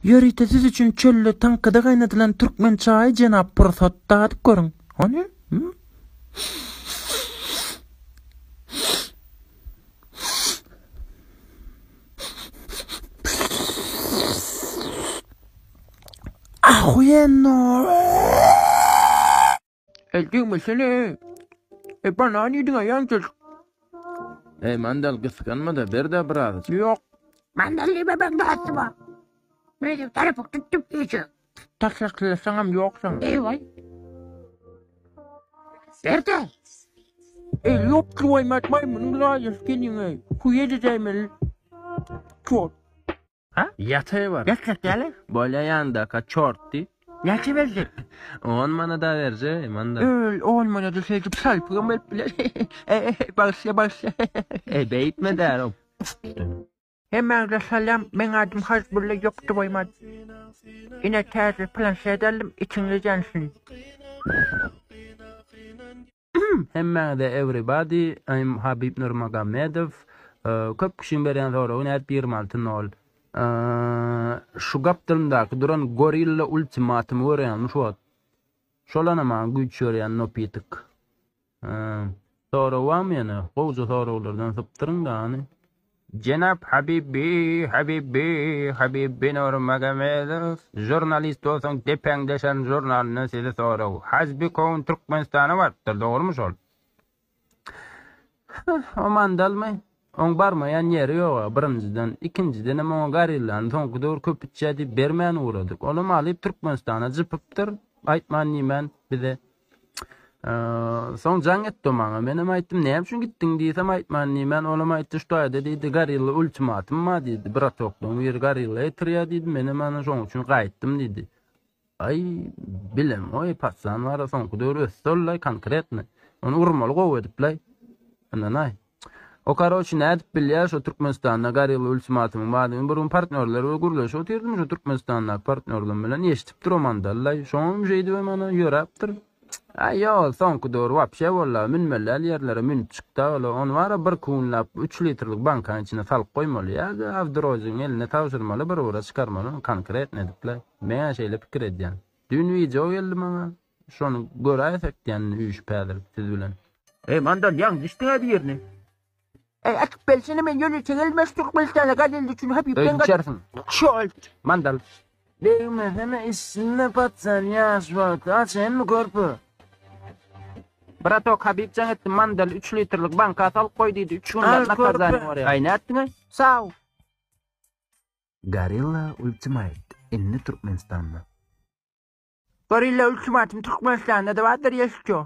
Ýörite siz üçin çölde taňkada gaýnadylan türkmen çaýy jenap Pursat dadyp görüň. Hany? Ahuýenno! El degmesene. E banan iýdiň-ä ýaňjyk. Eý Mandal gysganma-da ber-dä birazajyk. Ýok. Mandal diýme meň dostuma. Meniň tarapyň tutdum diýjek. Taşlaklasaňam ýok saňa. Eý-waý. Ber-dä. Eý ýok goýmat maýmynyň laýasy geliň-eý. Huýe edäýmeli. Çort. Ha? Ýataý bar. Ýatjak däl-ä. Bolýa ýanyndaka çort diý. Näçe berjek? On manada berjek, manda. Öl, on manada şeýdip salpygam berip biler. Eý, bagyşla, bagyşla. Eý, beýtme däl. Hemmäňize salam, meň adym Hajbulla ýokdy goýmaz. Ine täze planşet aldym, içiňiz ýansyn. Hemmäňize everybody, I'm Habib Nurmagomedov. Köp kişiň berýän soragy nädip 26 nol. Şu gapdalymdaky duran gorilla ultimatumy görýäňmi şu wagt? Şolanam maňa güýç berýän nopitik. Sorag barmy ýene? Gowja soraglardan sypdyryň-da hany. Jenap Habibi, Habibi, Habibi Nurmagomedow, žurnalist bolsaň depäň deşerin žurnalyndan size sorag. Hazbi Koun Türkmenistana barypdyr, dogrumy şol? Heh, o mandalmy? Oň barmaýan ýeri ýog-a, birinjiden. Ikinjidenem oňa gorillany soňky döwür köp içýä diýip bermän ugradyk. Olam alyp Türkmenistana jypypdyr, aýtman-diýmän bize. Soň jaň etdi o maňa. Menem aýtdym, näme üçin gitdiň diýsem, aýtman diýmän, olam aýtdy, şu taýda diýdi, gorilla ultimatum bar diýdi. Bratoklaryň biri gorilla getirýär diýdi. Menem ana şoň üçin gaýtdym diýdi. Aý, bilem, oý, patsan bar, soňky döwür ösdi ol-laý, konkretno. Ony urmaly gowy edip-laý. Ynanaý. O karoçi nädip bilýär şo Türkmenistanda gorilla ultimatumyň bardygyny bir gün partnýorlar bilen gürleşip otyrdym şo Türkmenistandaky partnýorlarym bilen eşidipdir o mandallaý şoňam şeýdibem ana ýöräpdir. Aý ýok soňky döwür wapşe boldy münmeli däl ýerlere münüp çykda ol ony bara bir kunlap üç litrlik bankanyň içine salyp goýmaly ýa-da Abdurozygyň eline tabşyrmaly bir ura çykarmaly ony konkretno edipler men-ä şeýle pikir edýän düýn wideo geldi maňa Şony göräýsek diýen üýşüp häzir siz bilen. Eý mandal ýaňy düşdüňä birini. Eý açyp belsene men ýörite gelmez Türkmenistana gazelde üçin Habibden Öýde içersiň. Çolt. Mandal. Degmesene içsinde patsan ýaş wagty açaýynmy körpe. Bratok Habib jaň etdi mandal 3 litrlik banka salyp goý diýdi 3 günläp nakazaniýa barýar. Aý nätdiňaý? Sag. Gorilla Ultimate indi Türkmenistanda. Gorilla ultimatum Türkmenistanda-da bardyr ýeşço.